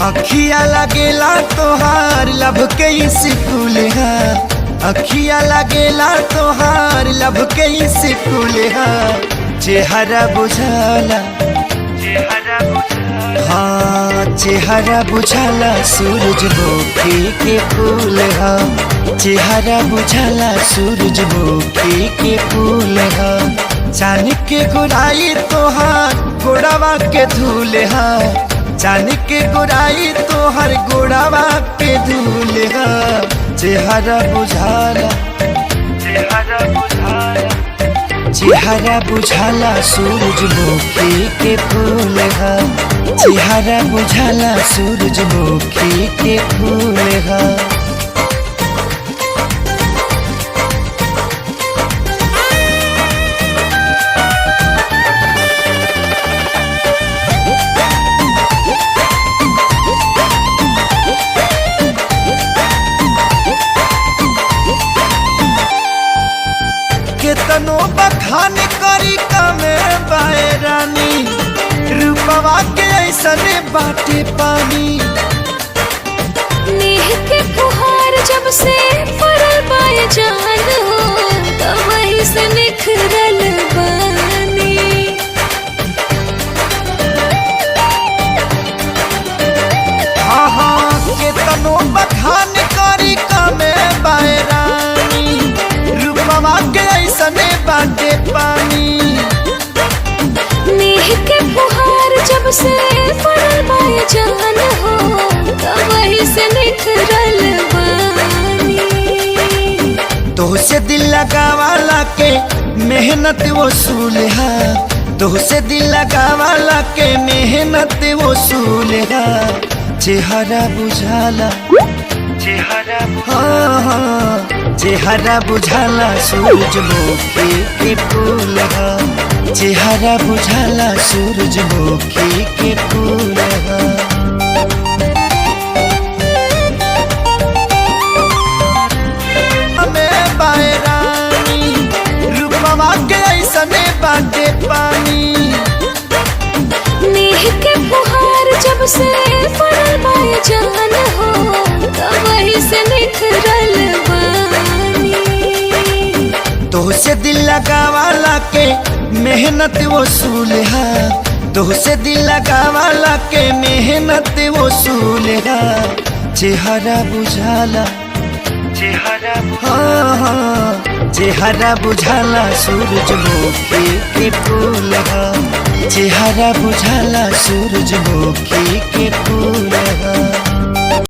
अखिया लगेला तोहार लब के स्कूल है, अखिया लगेला तोहार लब के स्कूल है। चेहरा बुझाला, हाँ चेहरा बुझाला सूरजमुखी के फूल है। चेहरा बुझाला सूरजमुखी के फूल है। चांद के गोराई तोहार गोड़वा के धूल है। चांद के गोराई तोहर गोड़वा के धूल है। चेहरा बुझाला, चेहरा बुझाला, चेहरा बुझाला सूरजमुखी के फूल है। चेहरा बुझाला सूरजमुखी के फूल है। केतनो बखान करी कमे बैरानी, रूपवा के ऐसन बाटे पानी। नेह के फुहार जब से फरल पाए जान हो, तब वही से निखरल बानी। हाँ हाँ, केतनो बखान करी कमे बैरानी, रूपवा के ऐसन बाटे पानी। नेह के फुहार जब से फरल पाए जान हो, तब वही से निखरल बानी। तोहसे दिल लगावाला के मेहनत वसूल है। तोहसे दिल लगावाला के मेहनत वसूल है। चेहरा बुझाला, चेहरा, हाँ हाँ, चेहरा बुझाला सूरजमुखी के फूल है। चेहरा बुझाला सूरजमुखी के फूल है। हमें बैरानी, रूपवा के ऐसने बाटे पानी। नेह के फुहार जब से फरल पाए जान हो, तब वही से निखरल बानी। तोहसे दिल लगावाला के मेहनत वसूल है। तोहसे दिल लगावाला के मेहनत वसूल है। चेहरा बुझाला, चेहरा, हाँ हाँ, चेहरा बुझाला सूरजमुखी के फूल है। चेहरा बुझाला सूरजमुखी के फूल है।